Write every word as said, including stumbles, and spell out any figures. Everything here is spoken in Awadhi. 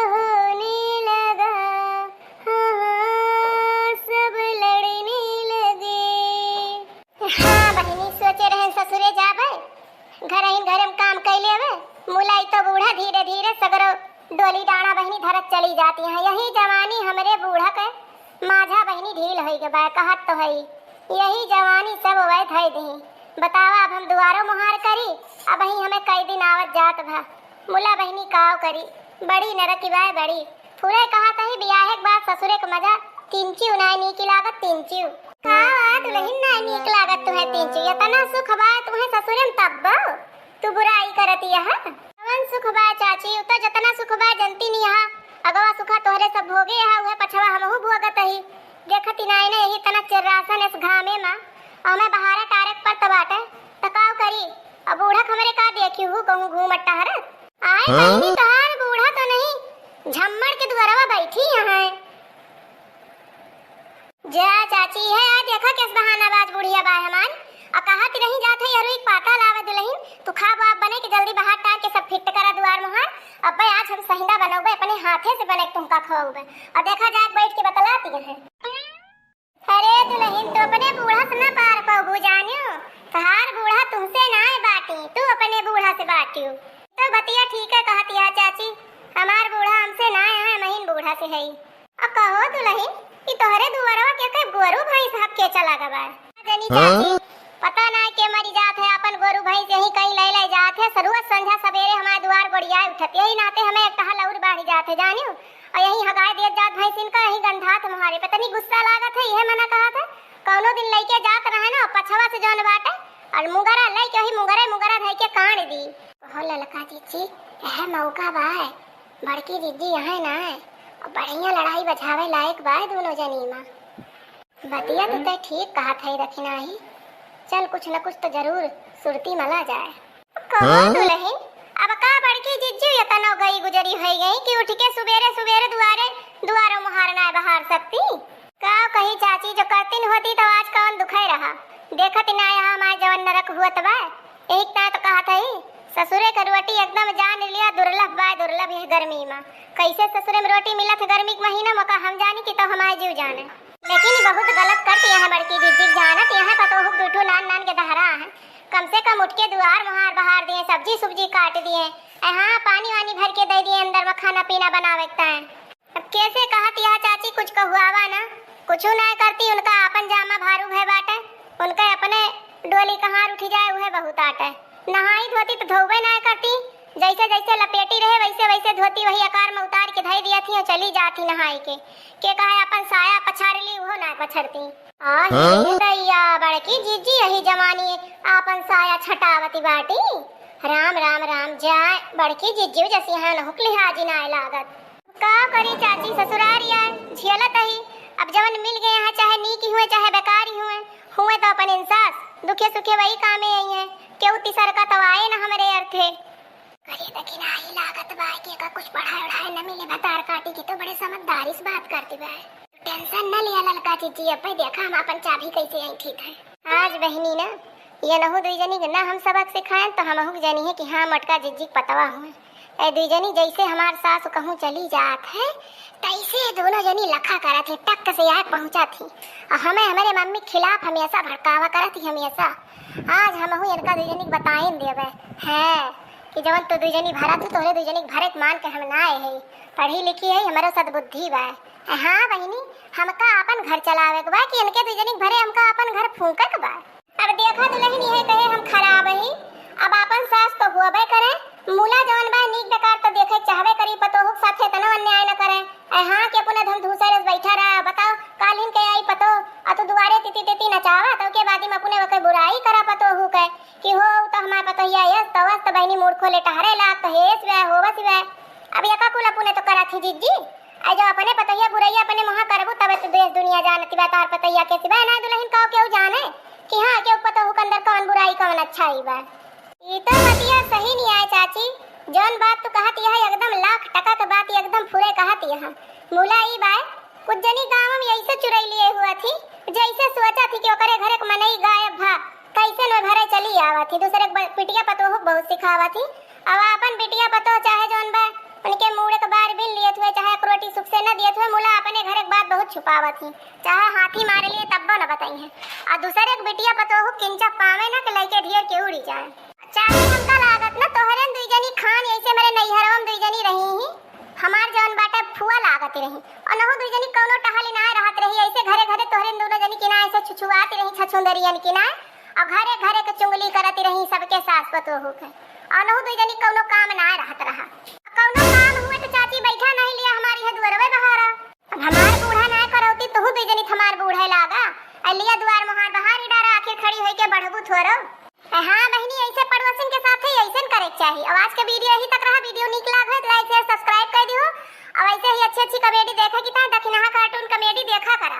होने लगा, हाँ, हाँ, सब लड़ने लगे। हाँ बहिनी, सोचे रहन ससुरे जाबे, घरहिन घरे में काम कइ लेबे। मुलाई तो बूढ़ा धीरे धीरे सगरो डोली डाँड़ा बहिनी धरत चली जात हैं। यही जवानी हमरे बूढ़ा के माझा बहिनी ढील होइ गए बा, कहत तो हई, यही जवानी सब वै धइ देही। बतावा, अब हम दुआरो मुहार करी, अबहीं हमें कई दिन आवत जात भा। मुला बहिनी काव करी, बड़ी नरकी बाय बड़ी। फुरे कहत ही बियाहे के बाद ससुरे के मजा तिनचिउ नाय नीक लागत, तिनचिउ। का दुलहिन नाय नीक लागत तुहे तिनचिउ? एतना सुख बाय तुहे ससुरे में तब्बो तू बुराई करत यह। कवन सुख बाय चाची, उ तो जतना सुख बाय जनती नहीं यह। अगवा सुखा तोहरे सब भोगे यह, उहे पछवा हमहू भोगत ही। देखत ही नाय ना यही तना चिर्रासन इस घामे मा, हमें बहारा टारक पर तबाटे, त काव करी? अब बूढ़ा हमरे का देखी हूँ कहूँ घूमत टहरत। आय हाँ? बहिनी, तोहार बूढ़ा तो नहीं, झम्मड़ के दुआरवा बैठी यहाँ है। जा चाची, है आ देखा किस बहाना बाज बुढ़िया बाय हमार। आ कहत रही जात है यरुई के पाता लावे दुलहिन, तू खा बाप बने के जल्दी बहार टार के सब फिट करा दुआर मुहार। अब्बे आज हम सहिंदा बनौबे, अपने हाथे से बने के तुमका खवाउबे। और देखा जाए बैठ के बतलाती है। अरे दुलहिन, तू अपने बूढ़ा से ना पार पउबू जानियो, तोहार बूढ़ा तुमसे नाय बाटी, तू अपने बूढ़ा से बाटियो। तो बतिया ठीक है कहत यह चाची, हमार बूढ़ा हमसे नाय है, महीन बूढ़ा से है। अब कहो दुलहिन, कि तोहरे दुआरवा के कोई गोरू भैंस हक के चला गवा है? जनी हाँ? चाची, पता नाय के मरी जात है, अपन गोरू भैंस यही कहीं ले ले जात है। सरुआ संझा सबेरे हमारे दुआर गोड़ियाए उठत, यही नाते हमें एक टहल और बाढ़ जात है जानियो। और यही हगाए देत जात भैंसिन का, यही गंधात मुहारे। पता नहीं गुस्सा लागत है, यह मना कहत है। कौनो दिन लइके जात रहे ना, पछवा से जौन बाटे, और मुंगरा लइके वही मुंगरे मुंगरा धइ के काट दी। हो ललका जीजी, यह मौका बाय, बड़की जीजी यहाँ ना है, और बढ़िया लड़ाई बझावे लायक बाय दोनों जनी मा। बतिया तो तै ठीक कहत है दखिनाही, चल कुछ न कुछ तो जरूर सुरती मला जाए। कहो हाँ? दुलहिन, अब का बड़की जिज्जू एतनो गई गुजरी होइ गई कि उठ के सुबेरे सुबेरे दुआरे, दुआरो मुहार नाय बहार सकती? का कही चाची, जो करतिन होती तो आज कौन दुखै रहा। देखत ना यहाँ हमार जवन नरक हुअत बा। एक ता तो कहत है, ससुरे के रोटी एकदम जान लिया दुर्लभ बा, दुर्लभ यह गर्मी मा। कैसे ससुरे में रोटी मिलत है गर्मी के महीना मा, का हम जानी कि तो हमार जीव जाने। लेकिन ई बहुत गलत करत यहाँ बड़की जिज्जी, जानत यहाँ पतोहू के दुठो नान नान के दहरा है। कम से कम उठ के दुआर मुहार बहार दिए, सब्जी सुब्जी काट दिए, यहाँ पानी वानी भर के दे दिए अंदर मा खाना पीना बनावे के ताए। अब कैसे कहत यहाँ चाची कुछ कहुआवा ना, कुछ ना करती, उनका आपन जामा भारू भय बाटे, उनके अपने डोली कहाँ उठी जाए उहे बहुत आटे। नहाई धोती तो धोबे ना करती, जैसे जैसे लपेटी रहे वैसे वैसे धोती वही आकार में उतार के धई दिया थी और चली जाती नहाई के। के कहे अपन साया पछार ली, उहो ना पछरती। आ हाँ? हे दैया, बड़की जिज्जी यही जमानी आपन साया छटावती बाटी। राम राम राम जाए, बड़की जिज्जी जैसी यहाँ नहुक लिहाजी ना लागत। का करी चाची, ससुरारी आए, झेलत ही। अब जवन मिल गए हैं, चाहे नीक ही हुए, चाहे बेकार ही हुए, हुए तो अपन इंसास, दुखे सुखे वही कामे आई हैं। केहू तीसर का तो आए ना हमरे अर्थे। अरे दखिनाही लागत बा कि एका कुछ पढ़ाई उढ़ाई न मिले, भतार काटी की तो बड़े समझदारी से बात करती बा। टेंशन न लिया ललका जीजी, अब देखा हम अपन चाभी कैसे ऐंठी थे। आज बहिनी ना, ये नहु दुई जनी के ना हम सबक सिखाएन तो हमहू के जनी है कि हाँ मोटका जिज्जी के पतवा हुए। ए दुई जनी जैसे हमार सास कहूँ चली जात है, तैसे दोनों जनी लखा करत ही, टक से आए पहुँचत ही। और हमें हमरे मम्मी के खिलाफ हमेशा भड़कावा करत ही, हमेशा। आज हमहू इनका दुई जनी के बताइन देवे हैं कि जवन तो दुई जनी भरत ही, तोहरे दुई जनी के भरे के मान के हम ना आए है। पढ़ी लिखी है, हमरो सद्बुद्धि बा। हाँ बहिनी, हमका आपन घर चलावे के बा कि इनके दुई जनी के भरे हमका आपन घर फूंके के बा। अब देखा दुलहिन यह कहे हम खराब ही, अब आपन सास तो हुअबे करे, मुला जवन बा नीक बेकार तो देखे चाहबे करी, पतोहू के साथे इतना अन्याय न करे। ऐ हाँ कि अपने धन धूसर से बैठा रहा, बताओ कालिन के आई पतो, आ तू दुआरे तिती तिती नचावा, तो के बादी में अपने वके बुराई करा पतोहू के कि हो तो हमार पतोहिया यस तवस तो बहिनी मूड़ खोले टहरे लाग तो हेस वे होवस वे। अब यका कुल अपने तो करा थी जिज्जी, आ जब अपने पतोहिया बुरैया अपने मुहा करबू, तबे तो देश दुनिया जानती बा तोहार पतोहिया के सिवा ना दुलहिन कहो केहू जाने कि हाँ, केहू पतोहू के अंदर कौन बुराई, कौन अच्छाई बा। ई तो बतिया सही नहीं आए चाची, जौन बात तू कहत यह एकदम लाख टका के बात, एकदम फुरे कहत यह। मुला ई बाय, कुछ जनी गाँव में ऐसे चुरैलिए हुआ थी, जैसे सोचा थी कि ओकरे घरे के मनई गायब भा, कैसे न घरे चली आवा थी, दूसरे के ब-, बिटिया पतोहू के बहुत सिखावा थी। अब अपन बिटिया पतोह चाहे जौन बा, उनके मूड़े के बार बिन लिए थी, मुला अपने घरे के बात बहुत छुपावत ही, चाहे हाथी मारे लिए तब्बो न बताई है। और दूसरे के बिटिया पतोहू किंचा पावे ना कि लइके ढेर के उड़ी जाए। चाची, हमका लागत ना तोहरे दुई जनी खान ऐसे मेरे नैहरवा में दुई जनी रही ही, हमार जौन बाटे फुआ लागत रही। और नहु दुई जनी कौनो टहल ना रहत रही, ऐसे घरे घरे तोहरे दोनों जनी के ना ऐसे छुछुआत रही, छछुंदरियन के ना, और घरे घरे के चुंगली करत रही सबके सास पतोहू के। और नहु दुई जनी कौनो काम ना रहत रहा। कौनो काम हुए तो चाची बैठा नहीं लिया हमारी है दुअरवे बहारा। अब हमार बूढ़ा ना करौती, तुहू दुई जनी हमार बूढ़े लागा। अलिया दुआर मुहार बहार ही डारा, आखिर खड़ी होई के बढ़बू थोरो। ए हाँ बहिनी, ऐसे पड़ोसिन के साथ ही ऐसन करे के चाही। अब आज के वीडियो यही तक रहा। वीडियो नीक लाग है तो लाइक शेयर सब्सक्राइब कर दियो। और ऐसे ही अच्छी अच्छी कॉमेडी देखे की तरह दखिनहा कार्टून कॉमेडी देखा करा।